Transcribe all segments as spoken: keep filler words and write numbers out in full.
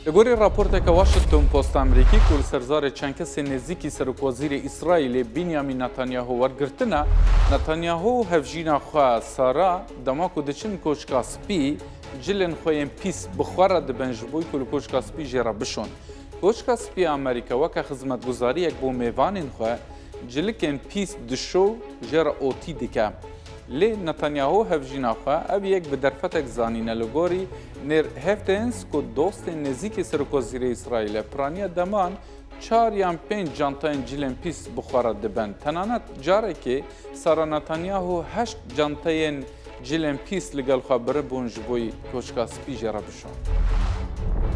Li gorî raporteke Washington Post Amerîkî ku li ser zarê çend kesên nêzîkî serokwezîrê Îsraîlê Benjamin Netanyahu wergirtine, Netanyahu û hevjîna xwe Sara dema ku diçin Koçka Spî, cilên xwe yên pîs bi xwe re dibin ji bo ku li Koçka Spî jê re bişon. Koçka Spî ya Amerîka weke xizmetguzariyek bo mêvanên xwe cilikên pîs dişo jê re otî dike. Lê Netanyahu hevjîna xwe ev yek bi derfetek zanîne. Li gorî Nêr Hevdens ku dostên nêzîkî serokwezîrê Îsraîl e, piraniya deman çar yan pênc cantayên cilên pîs bi xwe re dibin. Tenanet carekê Sara Netanyahu heşt canteyên cilên pîs li gel xwe biribûn ji bo Koçka Spî jê re bişon.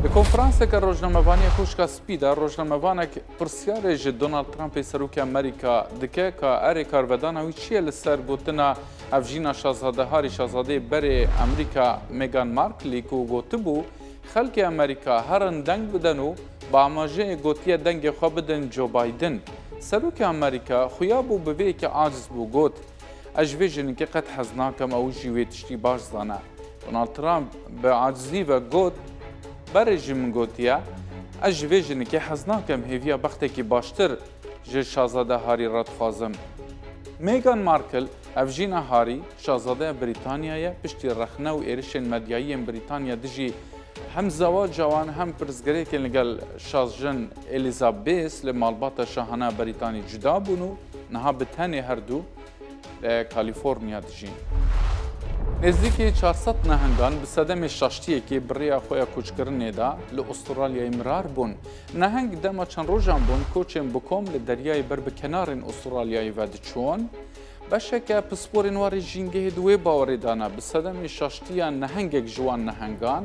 Li konferanseke rojnamevanî ya Koçka Spî de rojnamevanek pirsyarê ji Donald Trumpê Serokê Amerîka dike ka erê karvedana wî çi ye li ser gotina hevjîna Şazade Harî, Şazadeyê berê Amerîka Meghan Markleî ku gotibû, xelkê Amerîka herin deng bidin û bi amajeyê gotiye dengê xwe bidin Joe Biden. Serokê Amerîka xuya bû, bi vê yekê aciz bû, got, Ez ji vê jinikê qet hez nakim, ew jî wê tiştî baş zane. Donald Trump bi acizî ve got, Berê jî min gotiye, ez ji vê jinikê hez nakim, hêviya bextekî baştir ji Şazade Harî re dixwazim. Meghan Markle, hevjîna Harî, Şazadeya Brîtanya ye, piştî rexne û êrişên medyayî yên Brîtanya dijî hem zewaca wan hem pirsgirêkên li gel şahin Elizabeth li malbata şahane Brîtanî cuda bûn û niha bi tenê her du li Kalîforniya dijîn. Nêzîkî çar sed nehengan bi sedemê şaştiyekê bi rêya xwe ya koçkirinê de li Usturalyayê mirar bûn. Neheng dema çend rojan bûn koçên bi kom li deryayê ber bi kenarên Usturalyayê ve diçûn. Beşeke pisporên warê jîngehê di wê bawerê de ne, bi sedemê şaştiya nehengek ji wan nehengan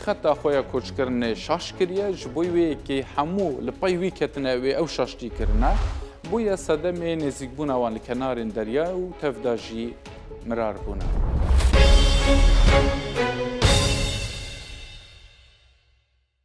xeta xwe ya koçkirinê şaş kiriye, ji bo wê yekê hemû li pey wî ketine wê ew şaştî kirine. Bûye sedemê nêzîkbûna wan li kenarên derya û tev de jî mirar bûne.